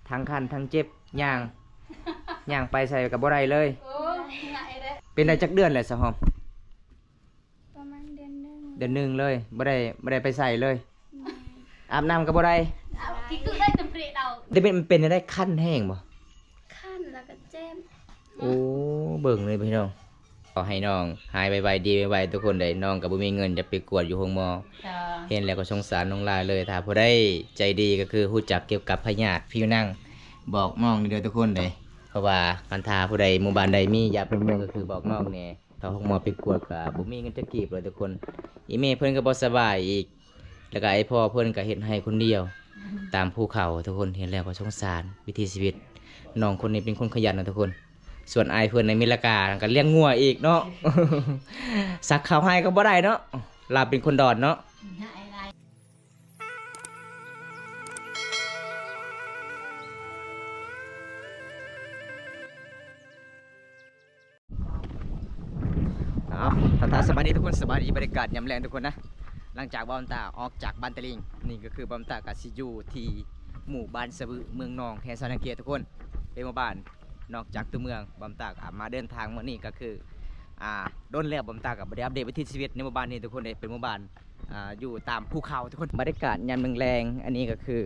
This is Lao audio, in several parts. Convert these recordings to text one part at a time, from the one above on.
ທັງຄັນທັງເຈັບ ຍ່າງ ຍ່າງໄປໃສກໍບໍ່ໄດ້ເລີຍ. ເປັນໄດ້ຈັກເດືອນແລ້ວສາວຫອມ? ປະມານເດືອນໜຶ່ງ ເດືອນໜຶ່ງເລີຍ ບໍ່ໄດ້ ບໍ່ໄດ້ໄປໃສເລີຍ. ອາບນ້ຳກໍບໍ່ໄດ້. ແຕ່ເປັນ ເປັນຈັ່ງໃດ ຄັນແຮງບໍ່? ຄັນແລ້ວກໍເຈັບ. ໂອ້ ເບິ່ງເລີຍພີ່ນ້ອງ ຂໍໃຫ້ນ້ອງຫາຍໄວໆ ດີໄວໆ ທຸກຄົນເດ້. ນ້ອງກໍບໍ່ມີເງິນຈະໄປກວດຢູ່ໂຮງໝໍ. ເຫັນແລ້ວກໍສົງສານນ້ອງຫຼາຍເລີຍ. ຖ້າຜູ້ໃດໃຈດີກໍຄືຮູ້ຈັກກ່ຽວກັບພະຍາດຜິວໜັງ ບອກນ້ອງເດີທຸກຄົນເດ້. ເພາະວ່າຄັນຖ້າຜູ້ໃດ ໝູ່ບ້ານໃດມີຢາພື້ນເມືອງກໍຄືບອກນ້ອງແດ່. ເຂົ້າໂຮງໝໍໄປກວດກໍບໍ່ມີເງິນຈັກກີບເລີຍທຸກຄົນ. ອີ່ແມ່ເພິ່ນກໍບໍ່ສະບາຍອີກ ແລ້ວກໍໄອ້ພໍ່ເພິ່ນກໍເຮັດໄຮ່ຄົນດຽວຕາມພູເຂົາທຸກຄົນ. ເຫັນແລ້ວກໍສົງສານວິຖີຊີວິດ. ນ້ອງຄົນນີ້ເປັນຄົນຂະຫຍັນນະທຸກຄົນ. ສ່ວນອ້າຍເພິ່ນໃນເມລະກາກໍລ້ຽງງົວອີກເນາະ. ສັກເຂົ້າໃຫ້ກໍບໍ່ໄດ້ເນາະ ລາວເປັນຄົນດອນເນາະ. ເອົາ ທັກທາຍສະບາຍດີທຸກຄົນ ສະບາຍດີ ບັນຍາກາດຍາມແລງທຸກຄົນນະ. ຫຼັງຈາກບ່າວຕາອອກຈາກບ້ານຕະລິງ ນີ້ກໍຄືບ່າວຕາກໍຊິຢູ່ທີ່ໝູ່ບ້ານສະບຶ ເມືອງໜອງ ແຂວງສະຫວັນນະເຂດທຸກຄົນ. ເປັນໝູ່ບ້ານນອກຈາກຕົວເມືອງ. ບ່າວຕາກໍມາເດີນທາງມື້ນີ້ກໍຄື ອ່າ ດົນແລ້ວບ່າວຕາກໍບໍ່ໄດ້ອັບເດດວິຖີຊີວິດໃນໝູ່ບ້ານນີ້ທຸກຄົນເດ້. ເປັນໝູ່ບ້ານ ອ່າ ຢູ່ຕາມພູເຂົາທຸກຄົນ. ບັນຍາກາດຍາມແລງໆ ອັນນີ້ກໍຄື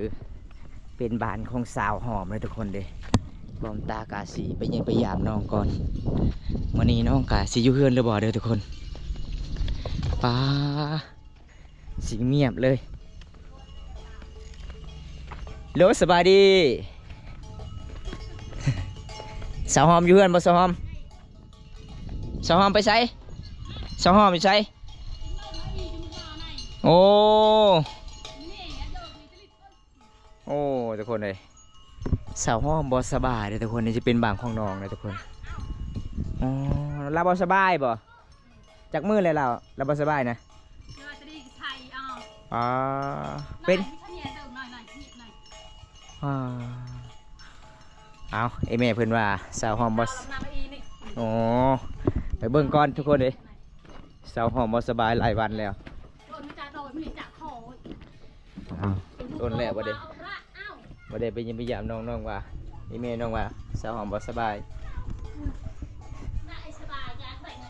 ເປັນບ້ານຂອງສາວຫອມເລີຍທຸກຄົນເດ້. ບ່າວຕາກະຊິໄປຢ້ຽມໄປຢາມນ້ອງກ່ອນ. ມື້ນີ້ນ້ອງກະຊິຢູ່ເຮືອນຫຼືບໍ່ເດີທຸກຄົນ. ປ້າ ສຽງງຽບເລີຍ. ໂລ ສະບາຍດີ. ສາວຫອມຢູ່ເຮືອນບໍ່ ສາວຫອມ? ສາວຫອມໄປໃສ? ສາວຫອມຢູ່ໃສ? ໂອ້ ໂອ້ ທຸກຄົນເອີຍ ສາວຫອມບໍ່ສະບາຍເດ້ທຸກຄົນ. ນີ້ຈະເປັນບ້ານຂອງນ້ອງເດ້ທຸກຄົນ. ອໍ ລາວບໍ່ສະບາຍບໍ່? ຈັກມື້ແລ້ວລາວ ລາວບໍ່ສະບາຍນະ? ອໍ ເປັນ ອໍ ເອົາ ເອີ ແມ່ເພິ່ນວ່າສາວຫອມບໍ່ສະ ອໍ ໄປເບິ່ງກ່ອນທຸກຄົນເອີຍ. ສາວຫອມບໍ່ສະບາຍຫຼາຍວັນແລ້ວ. ອ້າວ ດົນແລ້ວບໍ່ໄດ້ ບໍ່ໄດ້ໄປຢ້ຽມໄປຢາມນ້ອງ. ນ້ອງວ່າ ອີ່ແມ່ນ້ອງວ່າສາວຫອມບໍ່ສະບາຍ.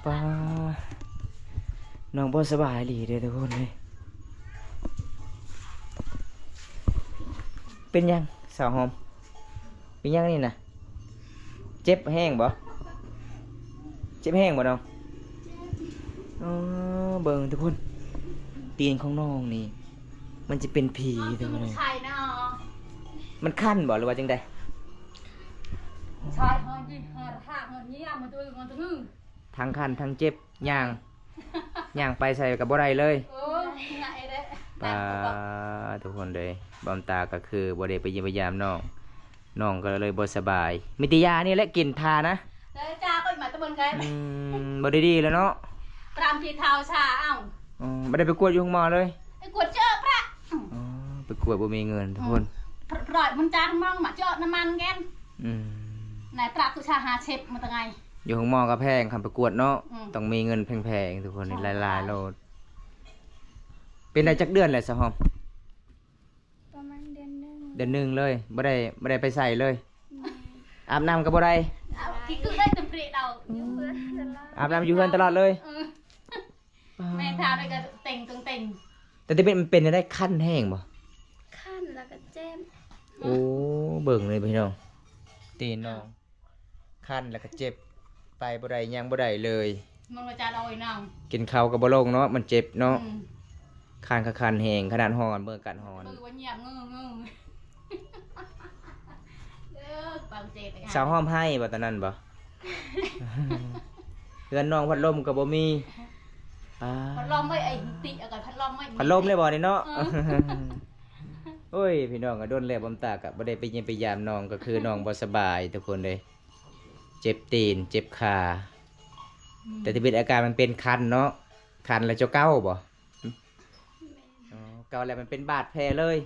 ປ້າ ນ້ອງບໍ່ສະບາຍອີ່ຫຼີເດ້ທຸກຄົນເອີຍ. ເປັນຫຍັງສາວຫອມ? ເປັນຫຍັງນີ້ນະ? ເຈັບແຮງບໍ່? ເຈັບແຮງບໍ່ນ້ອງ? ອໍ ເບິ່ງທຸກຄົນ ຕີນຂອງນ້ອງນີ້ ມັນຈະເປັນຜີທຸກຄົນເອີຍ. ມັນຄັນບໍ່ ຫຼືວ່າຈັ່ງໃດ? ທັງຄັນທັງເຈັບ ຍ່າງ ຍ່າງໄປໃສກໍບໍ່ໄດ້ເລີຍ. ປ້າ ທຸກຄົນເອີຍ ບ່າວຕາກໍຄືບໍ່ໄດ້ໄປຢ້ຽມໄປຢາມນ້ອງ ນ້ອງກໍເລີຍບໍ່ສະບາຍ. ມີແຕ່ຢານີ້ແຫຼະກິນ ທານະ. ອືມ ບໍ່ໄດ້ດີແລ້ວເນາະ. ບໍ່ໄດ້ໄປກວດຢູ່ໂຮງໝໍເລີຍ? ໄປກວດບໍ່ມີເງິນທຸກຄົນ. ອືມ ຢູ່ໂຮງໝໍກໍແພງ ຄັນໄປກວດເນາະ ຕ້ອງມີເງິນແພງໆ ທຸກຄົນ ຫຼາຍໆໂລດ. ເປັນໄດ້ຈັກເດືອນແລ້ວສາວຫອມ? ປະມານເດືອນໜຶ່ງ ເດືອນໜຶ່ງເລີຍ ບໍ່ໄດ້ ບໍ່ໄດ້ໄປໃສເລີຍ. ອາບນ້ຳກໍບໍ່ໄດ້. ອາບນ້ຳຢູ່ເຮືອນຕະຫຼອດເລີຍ. ແມ່ທາໄດ້ກໍເຕັງເຕັງ. ແຕ່ທີ່ເປັນ ເປັນຈັ່ງໃດ ຄັນແຮງບໍ່? ຄັນແລ້ວກໍເຈັບ. ໂອ້ ເບິ່ງເລີຍພີ່ນ້ອງ ຕີນນ້ອງ ຄັນແລ້ວກໍເຈັບ ໄປບໍ່ໄດ້ ຍ່າງບໍ່ໄດ້ເລີຍ. ກິນເຂົ້າກໍບໍ່ລົງເນາະ ມັນເຈັບເນາະ. ຄັນກໍຄັນແຮງ ຂະໜາດຮ້ອນ ເບິ່ງອາກາດຮ້ອນ. ສາວຫອມໄຫ້ບໍ່ຕອນນັ້ນບໍ່? ເຮືອນນ້ອງພັດລົມກໍບໍ່ມີ. ພັດລົມໄວ້ ໄອ້ຕິ ເອົາກັນພັດລົມໄວ້ ພັດລົມເລີຍບໍ່ນີ້ເນາະ. ໂອ້ຍ ພີ່ນ້ອງ ກໍດົນແລ້ວ ບ່າວຕາກໍບໍ່ໄດ້ໄປຢ້ຽມໄປຢາມນ້ອງ ກໍຄືນ້ອງບໍ່ສະບາຍທຸກຄົນເດ້ ເຈັບຕີນເຈັບຂາ. ແຕ່ທີ່ເປັນອາການມັນເປັນຄັນເນາະ ຄັນແລ້ວເຈົ້າເກົາບໍ່? ເອີ ເກົາແລ້ວມັນເປັນບາດແຜເລີຍ.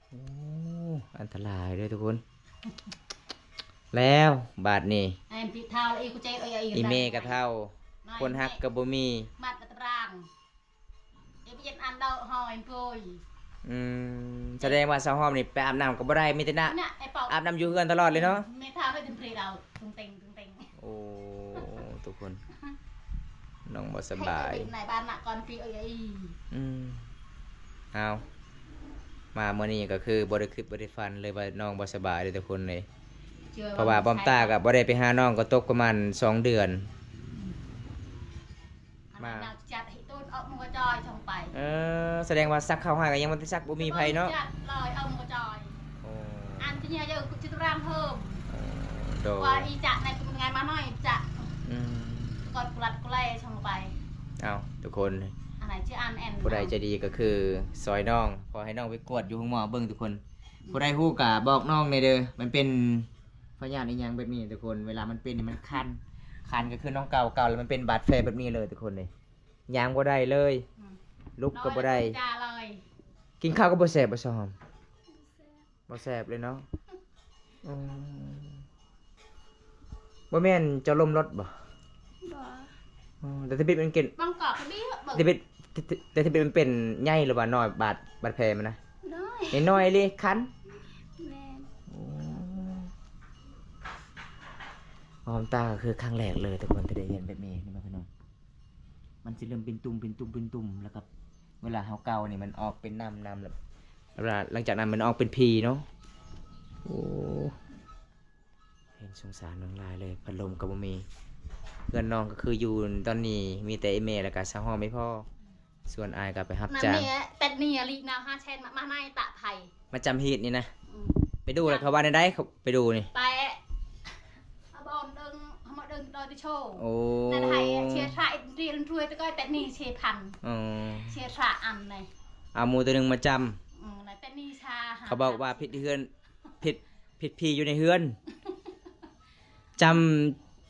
ໂອ້ ອັນຕະລາຍເດີທຸກຄົນ. ແລ້ວບາດນີ້ ອີ່ແມ່ກໍເຖົ້າ ຄົນຮັກກໍບໍ່ມີ. ອືມ ສະແດງວ່າສາວຫອມນີ້ໄປອາບນ້ຳກໍບໍ່ໄດ້ ມີແຕ່ນະ ນະ ໄອ້ເປົາ ອາບນ້ຳຢູ່ເຮືອນຕະຫຼອດເລີຍເນາະ. ແມ່ທ້າວໄດ້ເຕັມເພລາວ ຕຶງເຕັງ ຕຶງເຕັງ. ໂອ້ ທຸກຄົນ ນ້ອງບໍ່ສະບາຍ ໃຫ້ໄປເຮັດໃນບ້ານນະກ່ອນປີເອີຍ. ອືມ ເອົາ ມາມື້ນີ້ກໍຄືບໍ່ໄດ້ຄິດບໍ່ໄດ້ຝັນເລີຍວ່ານ້ອງບໍ່ສະບາຍເດ້ທຸກຄົນເດ້. ເພາະວ່າປ້ອມຕາກໍບໍ່ໄດ້ໄປຫານ້ອງກໍຕົກປະມານສອງເດືອນ. ມາ ເອີ ສະແດງວ່າຊັກເຂົ້າໃຫ້ກໍຍັງບໍ່ໄດ້ຊັກ ບໍ່ມີໃຜເນາະ. ໂອ້ ໂດຍ ອືມ ເອົາ ທຸກຄົນ ຜູ້ໃດໃຈດີກໍຄືຊ່ອຍນ້ອງ ຂໍໃຫ້ນ້ອງໄປກວດຢູ່ໂຮງໝໍເບິ່ງທຸກຄົນ. ຜູ້ໃດຮູ້ກໍບອກນ້ອງແດ່ເດີ ມັນເປັນ ພະຍາດອີ່ຫຍັງແບບນີ້ທຸກຄົນ ເວລາມັນເປັນນີ້ມັນຄັນ ຄັນກໍຄືນ້ອງເກົາ ເກົາແລ້ວມັນເປັນບາດແຜແບບນີ້ເລີຍທຸກຄົນເດ້. ຍ່າງບໍ່ໄດ້ເລີຍ ອືມ ລຸກກໍບໍ່ໄດ້ ກິນເຂົ້າກໍບໍ່ແຊບບໍ່ຊອມ ບໍ່ແຊບເລີຍເນາະ. ອືມ ບໍ່ແມ່ນເຈົ້າລົ້ມລົດບໍ່? ບໍ່ ອໍ ແຕ່ທຳອິດມັນເປັນ ບາງກອກກໍມີ ແຕ່ທຳອິດ ແຕ່ທຳອິດມັນເປັນໃຫຍ່ ຫຼືວ່ານ້ອຍ ບາດ ບາດແຜມັນນະ? ນ້ອຍ ນ້ອຍໆເລີຍຄັນ. ແມ່ນ ໂອ້ ຫອມຕາກໍຄືຄັ້ງແລກເລີຍທຸກຄົນທີ່ໄດ້ເຫັນແບບນີ້ ເຫັນບໍ່ພີ່ນ້ອງ? ມັນຊິເລີ່ມເປັນຕຸ່ມ ເປັນຕຸ່ມ ເປັນຕຸ່ມ ແລ້ວກໍເວລາເຮົາເກົານີ້ມັນອອກເປັນນ້ຳ ນ້ຳ ແລ້ວເວລາ ຫຼັງຈາກນັ້ນມັນອອກເປັນຜີເນາະ. ໂອ້ ເຫັນສົງສານນ້ອງຫຼາຍເລີຍ ພັດລົມກໍບໍ່ມີ. ເຮືອນນ້ອງກໍຄືຢູ່ຕອນນີ້ມີແຕ່ອີ່ແມ່ ແລ້ວກໍສາວຫອມ ອີ່ພໍ່ ສ່ວນອ້າຍກໍໄປຮັບຈ້າງ. ແປດນີ້ອະລີນາ ຫ້າແສນ ມາ ມາໃນຕະໄພ ມາຈຳຮີດນີ້ນະ. ອືມ ໄປດູແລ້ວເຂົາວ່າແນວໃດ? ເຂົາໄປດູນີ້ ໄປ ອາບອນເດີງ ເຮົາມາເດີງດອຍຕິໂຊ. ໂອ້ ນັ້ນໃຫ້ເຊທຣາອິດເດນຖ້ວຍຕະກອຍແປດນີ້ເຊພັນ. ອໍ ເຊທຣາອັນໃນ ເອົາໝູຕົວໜຶ່ງມາຈຳ. ອືມ ໃນແປດນີ້ຊາ ເຂົາບອກວ່າຜິດເຮືອນ ຜິດ ຜິດຜີຢູ່ໃນເຮືອນ. ຈຳ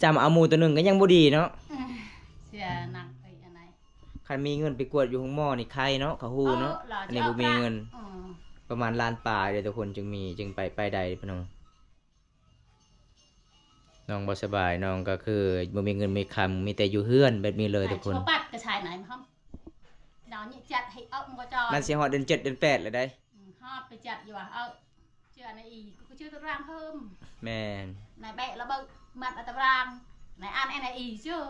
ຈຳເອົາໝູຕົວໜຶ່ງກໍຍັງບໍ່ດີເນາະ. ເສຍໜັກເອີຍອັນໃດ. ຄັນມີເງິນໄປກວດຢູ່ໂຮງໝໍນີ້ໄຄເນາະ ເຂົາຮູ້ເນາະ. ເອີ ອັນນີ້ບໍ່ມີເງິນ ປະມານລ້ານປາຍເດ້ທຸກຄົນ ຈຶ່ງມີ ຈຶ່ງໄປ ໄປໄດ້ພີ່ນ້ອງ. ນ້ອງບໍ່ສະບາຍ ນ້ອງກໍຄືບໍ່ມີເງິນມີຄຳ ມີແຕ່ຢູ່ເຮືອນແບບນີ້ເລີຍທຸກຄົນ. ມັນຊິຮອດເດືອນເຈັດເດືອນແປດແລ້ວໃດ໋. ຮອດໄປຈັດຢູ່ວ່າ ເອົາ ເຈື່ອນໃນອີ່ ກໍເຈື່ອຕະຣາງເພີ່ມ. ແມ່ນ ນາຍແບະລະເບີມັດຕະຣາງ ນາຍອ່ານແອນໃນອີ່ເຈື່ອ.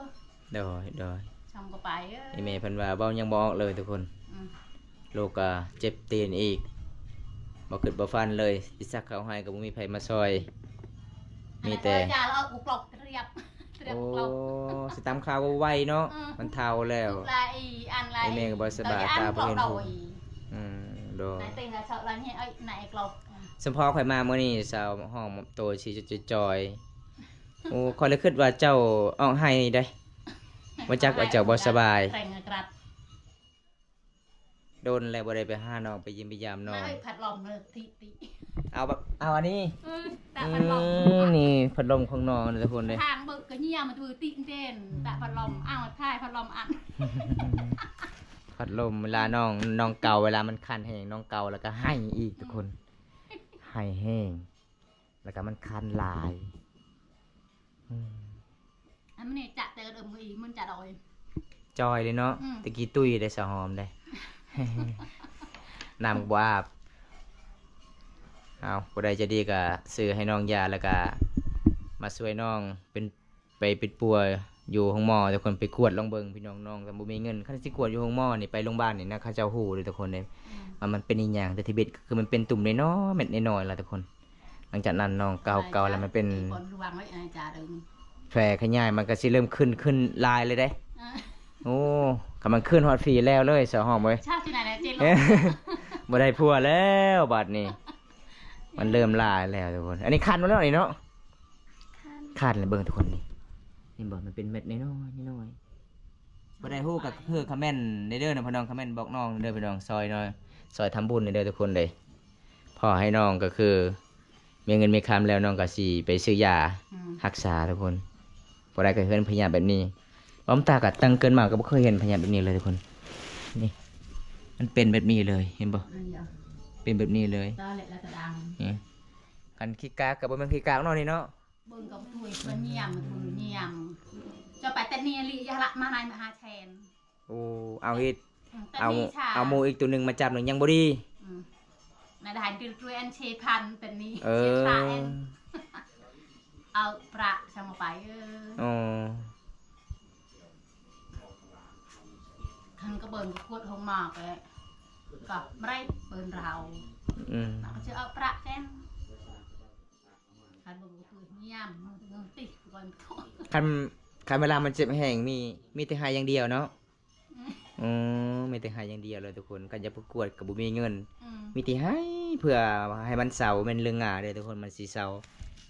ໂດຍ ໂດຍ ຊ່ຳກໍໄປເອີຍ. ອີ່ແມ່ເພິ່ນວ່າເວົ້າຍັງບໍ່ອອກເລີຍທຸກຄົນ. ອືມ ລູກກໍເຈັບຕີນອີກ ບໍ່ຄິດບໍ່ຝັນເລີຍ ຊິຊັກເຂົ້າໃຫ້ກໍບໍ່ມີໃຜມາຊ່ອຍ. ມີແຕ່ ໂອ້ ຊິຕາມຂ່າວໄວໆເນາະ. ອືມ ມັນເຖົ້າແລ້ວ ອີ່ແມ່ກໍບໍ່ສະບາຍ ຕາບໍ່ເຫັນ. ອືມ ໂດຍ ສຳພໍຂ້ອຍມາມື້ນີ້ ສາວຫອມໂຕຊິຈອຍໆ. ໂອ້ ຂ້ອຍລະຄິດວ່າເຈົ້າອອກໄຫ້ໄດ໋ ບໍ່ຈັກວ່າເຈົ້າບໍ່ສະບາຍ. ດົນແລ້ວບໍ່ໄດ້ໄປຫານ້ອງ ໄປຢ້ຽມໄປຢາມນ້ອງ. ເອົາ ເອົາອັນນີ້ ເອີ ຕາກພັດລົມ. ອືມ ນີ້ພັດລົມຂອງນ້ອງເດີທຸກຄົນເດີ. ທາງເບິ່ງກໍຢ້ຽມມາຖືຕິເດນ ຕາກພັດລົມ. ເອົາ ຖ່າຍພັດລົມອັນ ພັດລົມເວລານ້ອງ ນ້ອງເກົາ ເວລາມັນຄັນແຮງ ນ້ອງເກົາແລ້ວກໍໄຫ້ອີກທຸກຄົນ. ໄຫ້ແຮງ ແລ້ວກໍມັນຄັນຫຼາຍ. ອືມ ອັນນີ້ຈະແຕ່ເດີມອີກ ມັນຈະດອຍ ຈ່ອຍເລີຍເນາະ. ອືມ ແຕ່ກີ້ຕຸ້ຍໄດ໋ ສາວຫອມໄດ໋ ນ້ຳກໍບໍ່ອາບ. ເອົາ ຜູ້ໃດໃຈດີກໍຊື້ໃຫ້ນ້ອງຢາ ແລ້ວກໍມາຊ່ວຍນ້ອງເປັນ ໄປເປັນປົວຢູ່ໂຮງໝໍ ທຸກຄົນ ໄປກວດລອງເບິ່ງພີ່ນ້ອງ. ນ້ອງກໍບໍ່ມີເງິນ ຄັນຊິກວດຢູ່ໂຮງໝໍນີ້ ໄປໂຮງບານນີ້ນະ ເຂົາເຈົ້າຮູ້ເດ້ທຸກຄົນເດ້. ອືມ ວ່າມັນເປັນອີ່ຫຍັງ ແຕ່ທີ່ເບັດກໍຄືມັນເປັນຕຸ່ມນ້ອຍໆ ເມັດນ້ອຍໆລະທຸກຄົນ. ຫຼັງຈາກນັ້ນນ້ອງເກົາ ເກົາແລ້ວມັນເປັນ ແຜຂະຫຍາຍ ມັນກໍຊິເລີ່ມຂຶ້ນ ຂຶ້ນຫຼາຍເລີຍເດ້. ເອີ ໂອ້ ຄັນມັນຂຶ້ນຮອດພີແລ້ວເລີຍ ສາວຫອມເອີຍ ບໍ່ໄດ້ຜົວແລ້ວບາດນີ້. ມັນເລີ່ມຫຼາຍແລ້ວທຸກຄົນ. ອັນນີ້ຄັນມາແລ້ວນີ້ເນາະ ຄັນ ຄັນແລ້ວເບິ່ງທຸກຄົນນີ້ ເຫັນບໍ່ ມັນເປັນເມັດນ້ອຍໆ ນ້ອຍໆ. ຜູ້ໃດຮູ້ກໍຄືຄອມເມັນໄດ້ເດີນະພີ່ນ້ອງ ຄອມເມັນບອກນ້ອງເດີພີ່ນ້ອງ ຊ່ອຍໜ້ອຍ ຊ່ອຍທຳບຸນເດີທຸກຄົນເດີ. ຂໍໃຫ້ນ້ອງກໍຄືມີເງິນມີຄຳແລ້ວ ນ້ອງກໍຊິໄປຊື້ຢາ ອືມ ຮັກສາທຸກຄົນ. ບໍ່ໄດ້ກໍເຮືອນພະຍາດແບບນີ້ ປ້ອມຕາກໍຕັ້ງເກີດມາກໍບໍ່ເຄີຍເຫັນພະຍາດແບບນີ້ເລີຍທຸກຄົນ. ນີ້ ມັນເປັນແບບນີ້ເລີຍ ເຫັນບໍ່? ເປັນແບບນີ້ເລີຍ. ນີ້ ຄັນຂີ້ກາກກໍບໍ່ແມ່ນຂີ້ກາກເນາະນີ້ເນາະ. ເບິ່ງກັບຖ້ວຍ ເພື່ອນຢ້ຽມ ເພື່ອນຢ້ຽມ ຈະໄປແຕ່ນີ້ລີ ຢ່າລະມາໃນມະຫາແສນ. ໂອ້ ເອົາອີກ ເອົາ ເອົາໝູອີກໂຕໜຶ່ງມາຈັບໜຶ່ງຍັງບໍ່ດີ. ອືມ ນາຍທະຫານຕິວຕຣວຍອັນເຊພັນເປັນນີ້ ເອີ ເຊທຣາແອນ ເອົາປະຊະມາໄປ ເອີ ອໍ ຄັນກະເບິ່ງກະກວດຫ້ອງໝໍກະ ກະບໍ່ໄດ້ເບິ່ງລາວ ອືມ ເຂົາຈະເອົາປະແຊມ ຄັນບໍ່ຄືຍາມເງິນຕິກ່ອນ ຄັນ ຄັນເວລາມັນເຈັບແຮງ ມີ ມີແຕ່ໄຫ້ຢ່າງດຽວເນາະ. ອືມ ໂອ້ ມີແຕ່ໄຫ້ຢ່າງດຽວເລີຍທຸກຄົນ ຄັນຢາກໄປກວດກໍບໍ່ມີເງິນ ອືມ ມີແຕ່ໄຫ້ ເພື່ອໃຫ້ມັນເຊົາ ແມ່ນເລື່ອງງ່າຍເດ້ທຸກຄົນ ມັນຊິເຊົາ.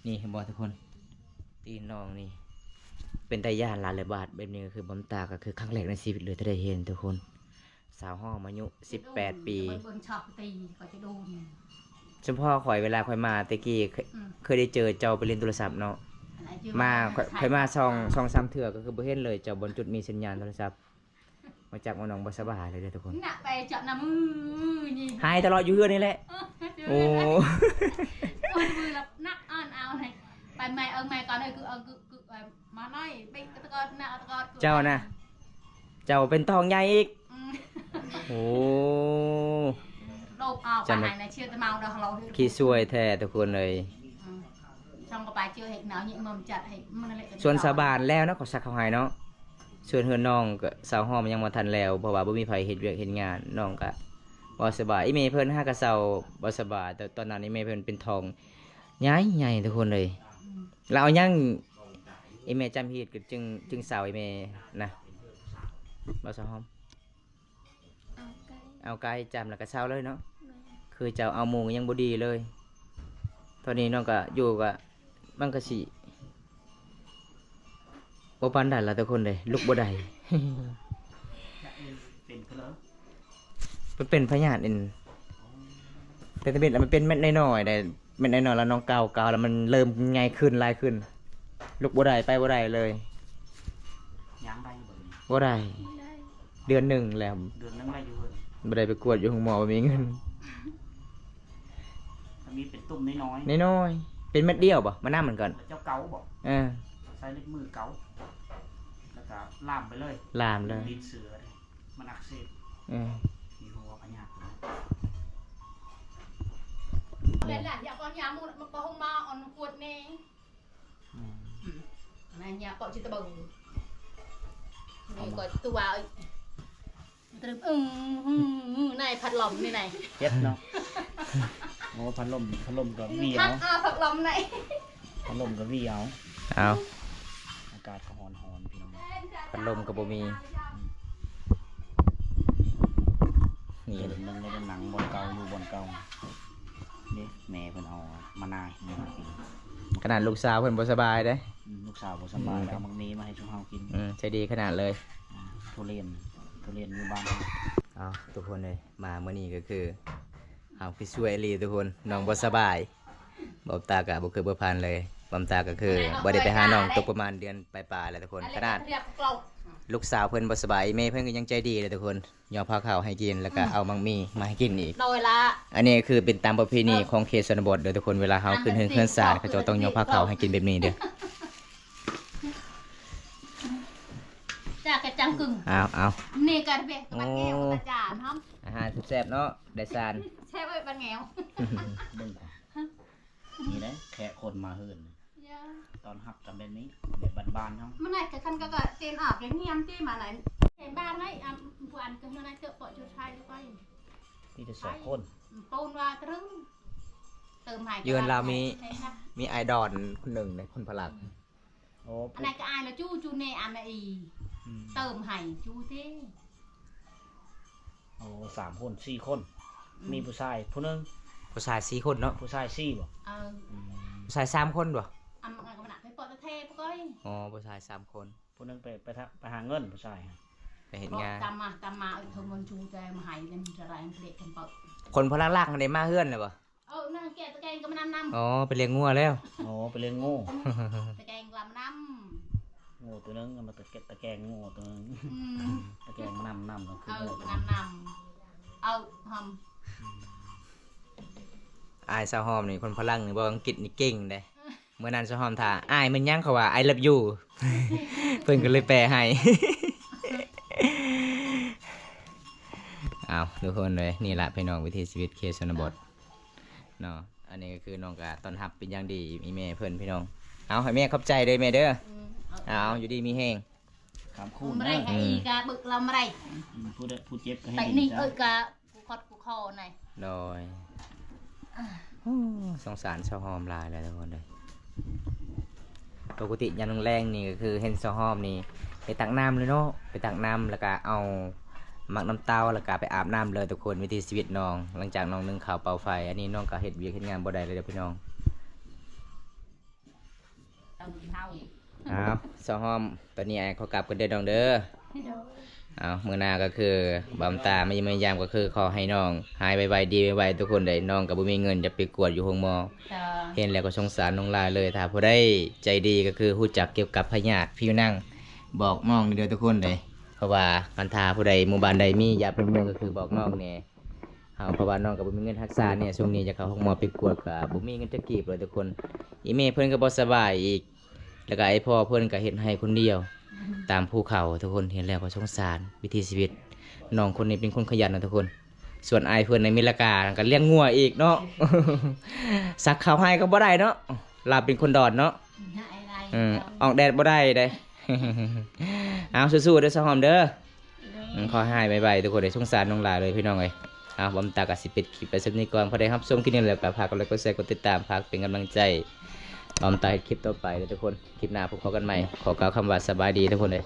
ນີ້ເຫັນບໍ່ທຸກຄົນ ຕີນນ້ອງນີ້ ເປັນຕາຢ້ານຫຼາຍເລີຍ ບາດແບບນີ້ກໍຄືບຳຕາ ກໍຄືຄັ້ງແລກໃນຊີວິດເລີຍທີ່ໄດ້ເຫັນທຸກຄົນ. ສາວຫ້ອມອາຍຸສິບແປດປີ ເບິ່ງຊອກຕີກໍຈະໂດນ ສະເພາະຂ້ອຍ ເວລາຂ້ອຍມາແຕ່ກີ້ ອືມ ເຄີຍໄດ້ເຈີເຈົ້າໄປຫຼິ້ນໂທລະສັບເນາະ ມາ ຂ້ອຍ ຂ້ອຍມາສອງ ສອງສາມເທື່ອ ກໍຄືບໍ່ເຫັນເລີຍ ເຈົ້າບ່ອນຈຸດມີສັນຍານໂທລະສັບ. ມາຈັບເອົານ້ອງບໍ່ສະບາຍເລີຍເດີທຸກຄົນ ນະ ໄປຈັບນຳມືນີ້ ຫາຍຕະຫຼອດຢູ່ເຮືອນນີ້ແຫຼະ ເອີ ໂອ້ ມືລະໜັກອ່ອນເອົາໃຫ້ ໄປແມ່ເອີແມ່ກ່ອນເອີ ຄືເອີ ຄື ຄື ເອີ ມາໜ້ອຍ ເປັນຕະກອດນະ ຕະກອດ ເຈົ້ານະ ເຈົ້າເປັນທ້ອງໃຫຍ່ອີກ ອືມ ໂອ້ ໂລກອອກໄປໃຫ້ນະ ເຊື່ອແຕ່ເມົາດອກ ຂີ້ຊ່ວຍແທ້ທຸກຄົນເອີຍ ອືມ ຊ່ອງກໍໄປເຈີເຮັດໜາວຍິງມາຈັດໃຫ້ມັນແຫຼະ ສ່ວນຊາວບ້ານແລ້ວເນາະ ເຂົາຊັກເຂົາໃຫ້ເນາະ ສ່ວນເຮືອນນ້ອງກໍຊາວຫ້ອມຍັງບໍ່ທັນແລ້ວ ເພາະວ່າບໍ່ມີໃຜເຮັດວຽກເຮັດງານ ນ້ອງກໍບໍ່ສະບາຍ ອີ່ແມ່ເພິ່ນຫາກໍເຊົາບໍ່ສະບາຍ ແຕ່ຕອນນັ້ນອີ່ແມ່ເພິ່ນເປັນທ້ອງ ໃຫຍ່ໆ ທຸກຄົນເອີຍ ອືມ ລາວເອົາຫຍັງ ອີ່ແມ່ຈຳຮີດກໍຈຶ່ງ ຈຶ່ງເຊົາອີ່ແມ່ນະ ບໍ່ສະຫອມ ເອົາໄກ່ ເອົາໄກ່ຈຳແລ້ວກໍເຊົາເລີຍເນາະ ແມ່ນ ຄືເຈົ້າເອົາໝູຍັງບໍ່ດີເລີຍ ຕອນນີ້ນ້ອງກໍຢູ່ກໍ ມັນກໍຊິ ບໍ່ປານໃດລະທຸກຄົນເດ້ ລຸກບໍ່ໄດ້ ເປັນເພິ່ນເລີ ມັນເປັນພະຍາດອັນ ເປັນຕາເມັດລະ ມັນເປັນເມັດນ້ອຍໆໄດ໋ ເມັດນ້ອຍໆລະນ້ອງເກົາ ເກົາລະມັນເລີ່ມໃຫຍ່ຂຶ້ນ ຫຼາຍຂຶ້ນ ລຸກບໍ່ໄດ້ ໄປບໍ່ໄດ້ເລີຍ ຍ່າງໄດ້ບໍ່ດຽວນີ້? ບໍ່ໄດ້ ບໍ່ໄດ້ ເດືອນໜຶ່ງແລ້ວ ເດືອນໜຶ່ງແລ້ວຢູ່ເຮືອນ ບໍ່ໄດ້ໄປກວດຢູ່ໂຮງໝໍ ບໍ່ມີເງິນ ມັນມີເປັນຕຸ່ມນ້ອຍໆ ນ້ອຍໆ ເປັນເມັດດຽວບໍ່? ມານຳມັນກ່ອນ ເຈົ້າເກົາບໍ່? ເອີ ໃຊ້ເລັບມືເກົາ ແລ້ວກໍລາມໄປເລີຍ ລາມເລີຍ ຕິດເຊື້ອເດ້ ມັນອັກເສບ ເອີ ມີຫົວພະຍາດ ແລ້ວຢາກເອົາຢາມາປະໂຮງໝໍ ເອົາກວດແດ່ ອືມ ອືມ ອັນນັ້ນຍາເກາະຈິດຕະເບີ ນີ້ກໍຕົວ ຕະລຶມ ອືມ ໃນພັດລົມນີ້ໃນ ເຈັບເນາະ ໂອ້ ພັດລົມ ພັດລົມກໍຫວີເອົາ ພັດລົມໃນ ພັດລົມກໍຫວີເອົາ ເອົາ ອາກາດກໍຮ້ອນໆ ພີ່ນ້ອງ ພັດລົມກໍບໍ່ມີ ອືມ ນີ້ ເດີນເບິ່ງໄດ້ ໜັງບ່ອນເກົ່າ ຢູ່ບ່ອນເກົ່າ ນີ້ແມ່ເພິ່ນເອົາມານາຍມາໃຫ້ກິນ ຂະໜາດລູກສາວເພິ່ນບໍ່ສະບາຍເດ້ ອືມ ລູກສາວບໍ່ສະບາຍ ອືມ ເອົາໝາກມີມາໃຫ້ຊຸມເຮົາກິນ ອືມ ໃຈດີຂະໜາດເລີຍ ອືມ ທຸລຽນ ທຸລຽນຢູ່ບ້ານ ເອົາ ທຸກຄົນເອີຍ ມາມື້ນີ້ກໍຄືເຮົາຄືຊ່ວຍອີ່ຫຼີທຸກຄົນ ນ້ອງບໍ່ສະບາຍ ບອມຕາກໍບໍ່ເຄີຍບໍ່ຜ່ານເລີຍ ບອມຕາກໍຄືບໍ່ໄດ້ໄປຫານ້ອງຕົກປະມານເດືອນປາຍໆແລ້ວທຸກຄົນ ຂະໜາດລູກສາວເພິ່ນບໍ່ສະບາຍ ແມ່ເພິ່ນກໍຍັງໃຈດີເລີຍທຸກຄົນ ຍໍພາເຂົ້າໃຫ້ກິນ ແລ້ວກໍເອົາໝາກມີມາໃຫ້ກິນອີກ ໂດຍລະ ອັນນີ້ຄືເປັນຕາມປະເພນີຂອງເຂດຊົນນະບົດເດີທຸກຄົນ ເວລາເຮົາຂຶ້ນເຮືອນເຮືອນຊານ ເຂົາເຈົ້າຕ້ອງຍໍພາເຂົ້າໃຫ້ກິນແບບນີ້ເດີ ຈາກກະຈັງກຶ່ງ ເອົາ ເອົາ ນີ້ກະເປັນບັກແງວ ອາຫານແຊບໆເນາະ ໄດ້ຊານ ແຊບເອີຍບັກແງວ ເບິ່ງ ນີ້ແຫຼະແຂກຄົນມາເຮືອນ ຕ້ອນຮັບກັນແບບນີ້ ແບບບ້ານໆເຮົາ ມັນໄດ້ກະຄັນກະເຈນອອກກະງຽມຕິມາໄດ້ ເປັນບ້ານໄດ້ ອາ ຜູ້ອັນກະເຮືອນໄດ້ເຕີບເປາະຈຸດໄຟໄປ ມີແຕ່ສອງຄົນ ໂຕນວ່າຕະລຶງ ເຕີມໃຫ້ ເຮືອນລາວມີ ມີອ້າຍດອນຄົນໜຶ່ງໃນຄົນພະລັກ ໂອ້ ອັນນັ້ນກະອ້າຍລະຈູ ຈູແນ່ອັນນະອີ ອືມ ເຕີມໃຫ້ຈູເດ້ ໂອ້ ສາມຄົນ ສີ່ຄົນ ອືມ ມີຜູ້ຊາຍຜູ້ໜຶ່ງ ຜູ້ຊາຍສີ່ຄົນເນາະ ຜູ້ຊາຍສີ່ບໍ່? ເອີ ອືມ ຜູ້ຊາຍສາມຄົນບໍ່? ອັນນັ້ນກະມັນນະໄປເປາະຕະແທປະກ້ອຍ ອໍ ຜູ້ຊາຍສາມຄົນ ຜູ້ໜຶ່ງໄປ ໄປ ໄປຫາເງິນ ຜູ້ຊາຍຫັ້ນ ໄປເຮັດງານ ຕາມມາ ຕາມມາ ເອີ ໂທມນຈູແຕ່ມາໃຫ້ເປັນເທົ່າໃດເລກກັນເປີ ຄົນພະລັກໆຫັ້ນໄດ້ມາເຮືອນແລ້ວບໍ່? ເອີ ນາງແກະຕະແກງກໍມານຳນຳ ອໍ ໄປລ້ຽງງົວແລ້ວ ອໍ ໄປລ້ຽງງົວ ຕະແກງກໍມານຳ ງົວໂຕໜຶ່ງ ເອົາມາຕະແກງ ຕະແກງງົວໂຕໜຶ່ງ ອືມ ຕະແກງມານຳນຳ ເອີ ມານຳນຳ ເອົາຫອມ ອ້າຍສາວຫອມນີ້ ຄົນພະລັງນີ້ ເວົ້າອັງກິດນີ້ເກັ່ງເດ້ ເອີ ມື້ນັ້ນສາວຫອມຖາມ ອ້າຍແມ່ນຫຍັງ ເຂົາວ່າ I love you ເພິ່ນກໍເລີຍແປໃຫ້ ເອົາ ທຸກຄົນເອີຍ ນີ້ລະພີ່ນ້ອງ ວິຖີຊີວິດເຂດຊົນນະບົດ ເນາະ. ອັນນີ້ກໍຄືນ້ອງກໍຕ້ອນຮັບເປັນຢ່າງດີ ອີ່ແມ່ເພິ່ນພີ່ນ້ອງ. ເອົາ ໃຫ້ແມ່ຂອບໃຈເດີແມ່ເດີ. ອືມ ເອົາ ເອົາ ຢູ່ດີມີແຮງ. ຄຳຄູນ ອືມ ເດີ ໄດ້ກະອີກະເບີກລຳໄດ້ ອືມ ຜູ້ໃດ ຜູ້ເຈັບກໍໃຫ້ ແຕ່ນີ້ ດີຊະ ເອີຍກະ ກູຂອດກູຄໍໃນ ໂດຍ. ໂອ້ ສົງສານຊາວຫອມຫຼາຍແຫຼະທຸກຄົນເດີ. ປົກກະຕິຍາມແລງໆນີ້ກໍຄືເຫັນຊາວຫອມນີ້ໄປຕັກນ້ຳເລີຍເນາະ, ໄປຕັກນ້ຳ ແລ້ວກະເອົາໝາກນ້ຳເຕົ້າ ແລ້ວກະໄປອາບນ້ຳເລີຍທຸກຄົນ. ວິຖີຊີວິດນ້ອງ ຫຼັງຈາກນ້ອງໜຶ້ງເຂົ້າເປົ່າໄຟ ອັນນີ້ນ້ອງກໍເຮັດວຽກເຮັດງານບໍ່ໄດ້ເລີຍເດີພີ່ນ້ອງ. ເອົາ ສາວຫອມ ຕອນນີ້ອ້າຍຂໍກັບກ່ອນເດີນ້ອງເດີ. ໂດຍ. ເອົາ ມື້ໜ້າກໍຄືບ່າວຕາມາຢ້ຽມມາຢາມ ກໍຄືຂໍໃຫ້ນ້ອງຫາຍໄວໆ ດີໄວໆ ທຸກຄົນເດີ. ນ້ອງກໍບໍ່ມີເງິນຈະໄປກວດຢູ່ໂຮງໝໍ. ເຫັນແລ້ວກໍສົງສານນ້ອງຫຼາຍເລີຍ. ຖ້າຜູ້ໃດໃຈດີກໍຄືຮູ້ຈັກກ່ຽວກັບພະຍາດຜິວໜັງ ບອກນ້ອງເດີທຸກຄົນເດີ. ເພາະວ່າຄັນຖ້າຜູ້ໃດ ໝູ່ບ້ານໃດມີຢາພື້ນເມືອງ ກໍຄືບອກນ້ອງແດ່. ເຮົາ ເພາະວ່ານ້ອງກໍບໍ່ມີເງິນຮັກສາແດ່ ຊ່ວງນີ້ຢາກເຂົ້າໂຮງໝໍໄປກວດກໍບໍ່ມີເງິນຈັກກີບເລີຍທຸກຄົນ. ອີ່ແມ່ເພິ່ນກໍບໍ່ສະບາຍອີກ ແລ້ວກໍໄອ້ພໍ່ເພິ່ນກໍເຮັດໄຮ່ຄົນດຽວຕາມພູເຂົາ. ທຸກຄົນເຫັນແລ້ວກໍສົງສານວິຖີຊີວິດ. ນ້ອງຄົນນີ້ເປັນຄົນຂະຫຍັນນະທຸກຄົນ. ສ່ວນອ້າຍເພິ່ນໃນເມລະກາກໍລ້ຽງງົວອີກເນາະ. ສັກເຂົ້າໃຫ້ກໍບໍ່ໄດ້ເນາະ ລາວເປັນຄົນດອນເນາະ. ເອີ ອອກແດດບໍ່ໄດ້ເດ້. ເອົາ ສູ້ໆເດີສາວຫອມເດີ. ໂດຍ. ອືມ ຂໍໃຫ້ຫາຍໄວໆ ທຸກຄົນເດີ. ສົງສານນ້ອງຫຼາຍເລີຍພີ່ນ້ອງເອີຍ. ເອົາ ບ່າວຕາກໍຊິປິດຄລິບໄວ້ສ່ຳນີ້ກ່ອນ. ຜູ້ໃດຮັບຊົມຄລິບນີ້ແລ້ວກໍຝາກກົດໄລກົດແຊກົດຕິດຕາມ ຝາກເປັນກຳລັງໃຈບ່າວຕາເຮັດຄລິບຕໍ່ໄປເດີທຸກຄົນ. ຄລິບໜ້າພົບກັນໃໝ່. ຂໍກ່າວຄຳວ່າສະບາຍດີທຸກຄົນເດີ.